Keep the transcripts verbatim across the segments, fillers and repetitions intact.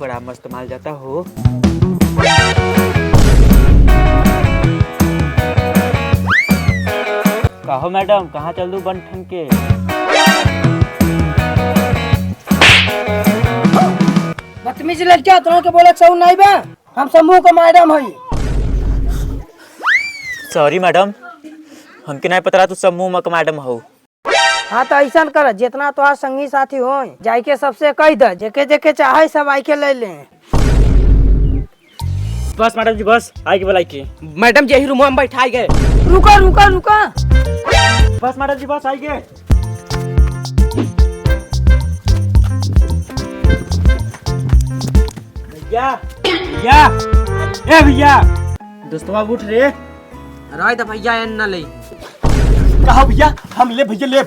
बड़ा मस्त माल जाता हो। कहो मैडम, कहाँ चल दू बन ठन के? बदतमीज लड़का, तोहरा के बोले के सहूर नाई बा? हम समूह का मैडम हई। सॉरी मैडम, हमके नाई पता रहा तू समूह मा का मैडम हो। हाँ, तो ऐसन कर, जितना तोहार संगी साथी होय, जाइके सबसे कह दे, जेके जेके चाहे सब आइके ले ले। बस मैडम जी, बस आइके बुलाई के। मैडम जी, यही रूम में बैठाई गए। रुका, रुका, रुका। बस मैडम जी, बस आइके। भैया, भैया, ए भैया, दोस्तवा उठ रे। राय द भैया, एन न ले। कहा भैया, हम ले भैया, ले।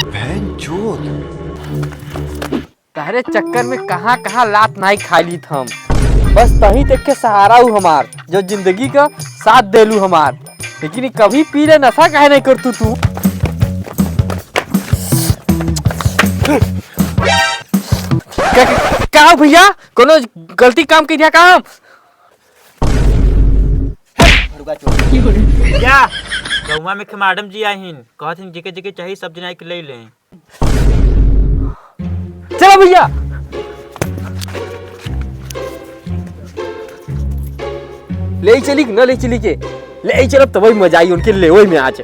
बहन चोद। तहरे चक्कर में कहाँ कहाँ लात नाई खा लीत हम। बस तही तक के सहारा हू हमार, जो जिंदगी का साथ देलू हमार। लेकिन ई कभी पी ले, नशा काहे नहीं करतू तू? का, का, का हो भैया, कोनो गलती काम कइ दिया का हम? भैया, गौवा में के मैडम जी आहिन, कहत हिन जेके जेके चाही सब जना के ले लें। चलो भैया, ले चली कि न ले चली के? ले चलब तबही मजा आई उनके लेवे में आज।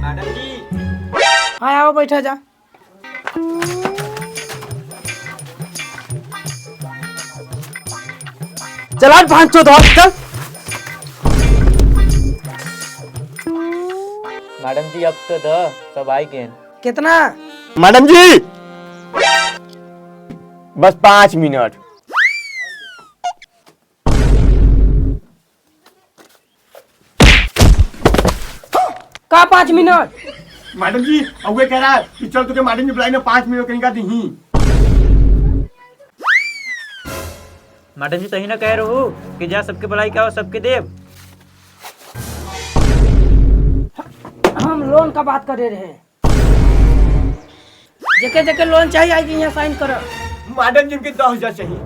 मैडम जी। हाँ, आओ बैठा जा। चल हट, भांचो धर, चल। मैडम जी, अब तो द, सब आई गए। कितना? मैडम जी, बस पाँच मिनट। का पाँच मिनट? मैडम जी, अउए कह रहा है कि चल तुके मैडम जी बुलाई ना, पाँच मिनट कहीं का दीही। मैडम जी, तही ना कह रहू कि जा सबके बुलाई के आओ, सबके देब। हम लोन का बात करे रहे। जेके जेके लोन चाहिए, आई के यहाँ साइन करो। मैडम जी, हमके दस हजार चाहिए।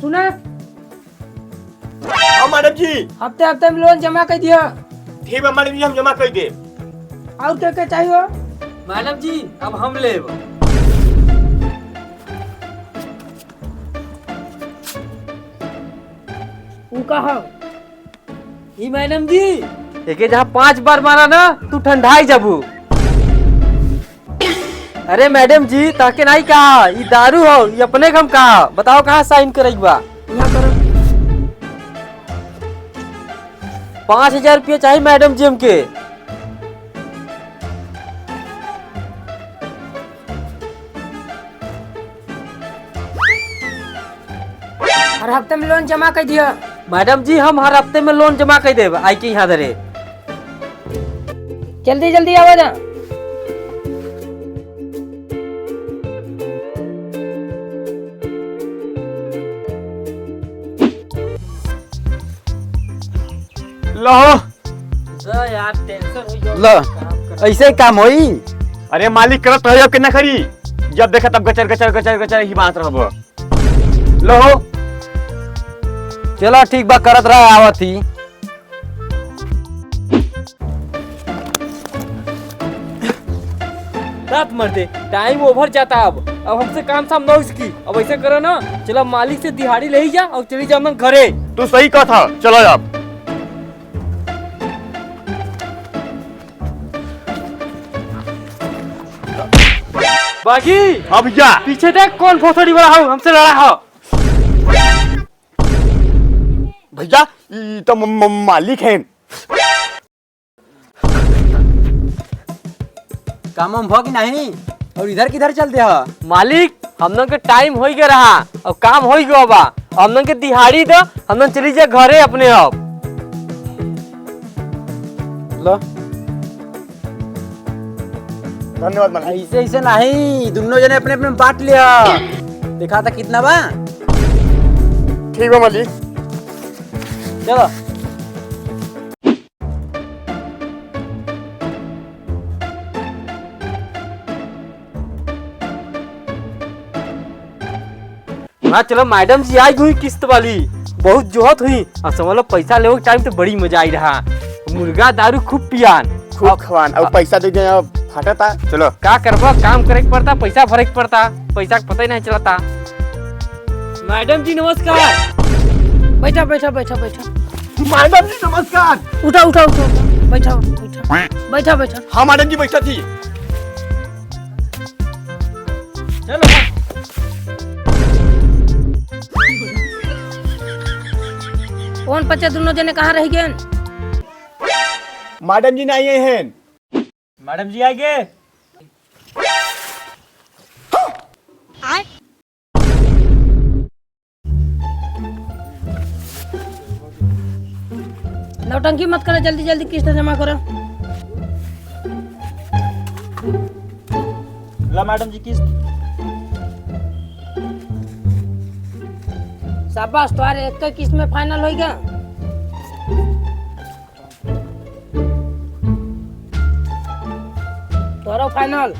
सुना, हाँ मैडम जी। हफ्ते हफ्ते में लोन जमा कर दिया। ठीक बा मैडम जी, हम जमा कर देब। और के के चाहिए? मैडम जी, अब हम लेब। ऊ का हो? ई मैडम जी। एके जहाँ पाँच बार मारा ना, तू ठंडाई जाबू। अरे मैडम जी, ताके नाई कहा, ई दारू हो, ई अपने के हम कहा। बताओ कहाँ साइन करई बा? यहाँ करो। पाँच हजार रुपया चाहिए मैडम जी हमके। हर हफ्ते में लोन जमा कर दिया। मैडम जी, हम हर हफ्ते में लोन जमा कर देब, आई के यहाँ धरे। जल्दी जल्दी आवा जा। लो। द यार, टेंशन हो गया। लो, काम कर। ऐसे ही काम होई? अरे मालिक, करत रहो, अब के ना करी, जब देखा तब गचर गचर गचर गचर ही बात रहबो। लो। चलो ठीक बा, करत रहा, आवत ही। रात मर दे, टाइम ओवर जाता। अब अब हमसे काम साम ना हो सकी। अब ऐसे करो ना, चलो मालिक से दिहाड़ी ले ही जा और चली जाओ अपन घरे। तू सही कहा था, चलो अब। बागी। हाँ भैया। पीछे देख, कौन भोसड़ी वाला हो, हमसे लड़ा हो। भैया, ई तो म-, म-, मालिक हैं। काम वाम भो कि नहीं? और इधर किधर चल दे ह? मालिक, हमनन के टाइम होई गया रहा और काम होई गया बा। हमनन के दिहाड़ी दो, हमनन चली जा घरे अपने अब। लो। धन्यवाद मालिक। ऐसे, ऐसे नहीं, दुनो जने अपने अपने में बांट लिया। देखा था कितना बा? ठीक बा मालिक। चलो। हाँ, चलो, मैडम जी आई हुई किस्त वाली, बहुत जोहत हुई। और समझ लो, पैसा लेवे के टाइम तो बड़ी मजा आई रहा, मुर्गा दारू खूब पियान, खूब अब खवान, और अब पैसा दे दे, अब फाटता। चलो। का करबा, काम करे के पड़ता, पैसा भरे के पड़ता, पैसा के पता ही नहीं चलता। मैडम जी नमस्कार। बैठा, बैठा, बैठा, बैठा। मैडम जी नमस्कार। उठा, उठा, उठा, उठा। बैठा, बैठा। बैठा, बैठा। हाँ मैडम जी, बैठा थी। चलो। कौन पचे दुनो जने कहाँ रह गए? मैडम जी नहीं आए हैं। मैडम जी आ गए। नौटंकी मत करो, जल्दी जल्दी किस्त जमा करो। ला मैडम जी किस्त। शाबाश, तुम्हारे एक किस्त में फाइनल होइगा। तोरो फाइनल।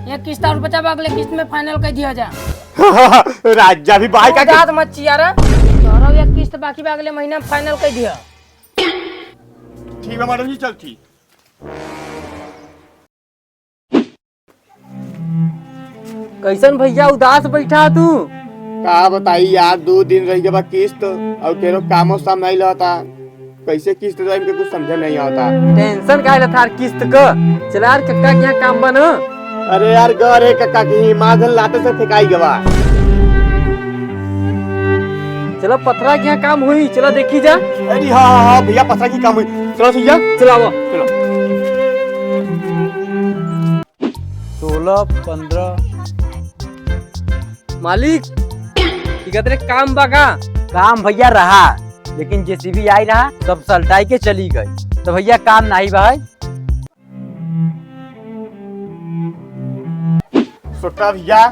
एक किस्त और बचा बा, अगले किस्त में फाइनल कर दिया जा। राजा भी भाई का दांत मत चियारा। तोरो एक किस्त बाकी बा, अगले महीना में फाइनल कर दिया। ठीक बा मैडम जी, चल ठीक। कैसन भैया उदास बैठा तू? का बताई यार, दो दिन रह गया बा किस्त और तेरो कामो साम नहीं लहता। कैसे किस्त देम के कुछ समझे नहीं आवता। टेंशन काहे लेत हार किस्त क? चला यार कक्का के यहाँ काम बा न। अरे यार, गए रहे कक्का के यहाँ, माधन लाते से फेंकाई गवा। चला पथरा के यहाँ काम हुई, चला देखी जा। अरे हाँ, हाँ, हाँ, भैया पथरा की काम हुई। चलो भैया। चला आवा। चलो। सोलह, पन्द्रह। मालिक, इकतरे काम बा का? काम भैया रहा, लेकिन जेसीबी आई रहा, सब सलटाई के चली गई, तो भैया काम नहीं बा है। सोटा भैया,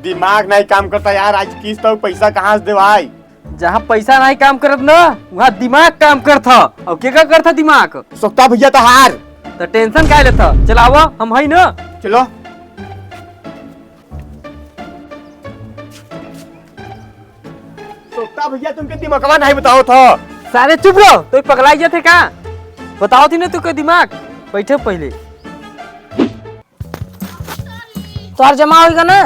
दिमाग नहीं काम करता यार, आज किस्त और पैसा कहाँ से देवाई? जहाँ पैसा नहीं काम करत ना, वहाँ दिमाग काम करत ह। और के का करत ह दिमाग? सोटा भैया तो हार। तो टेंशन काहे लेत ह? चलावा, हम हई ना। चलो। सोटा भैया तुमके दिमागवा नहीं बताओ था। सारे चुप रहो, तो पगलाई जाते का? बताओ थी ना तू के दिमाग। बैठो पहले। तोहर जमा होइगा ना?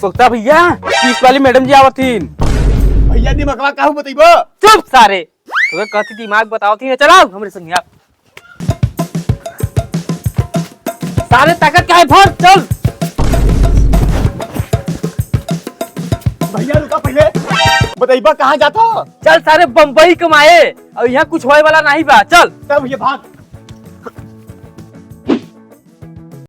सोता भैया, किस्त वाली मैडम जी आवत थीन। भैया दिमागवा काहू बतइबो? चुप सारे, तोके कहती दिमाग बताओ थी ना, चलाओ हमरे संग यार। सारे ताकत काहे भर, चल। भैया रुका पहले, बतइबा कहाँ जाता? चल सारे बम्बई कमाए, और यहाँ कुछ होए वाला नहीं बा, चल। चल भैया भाग।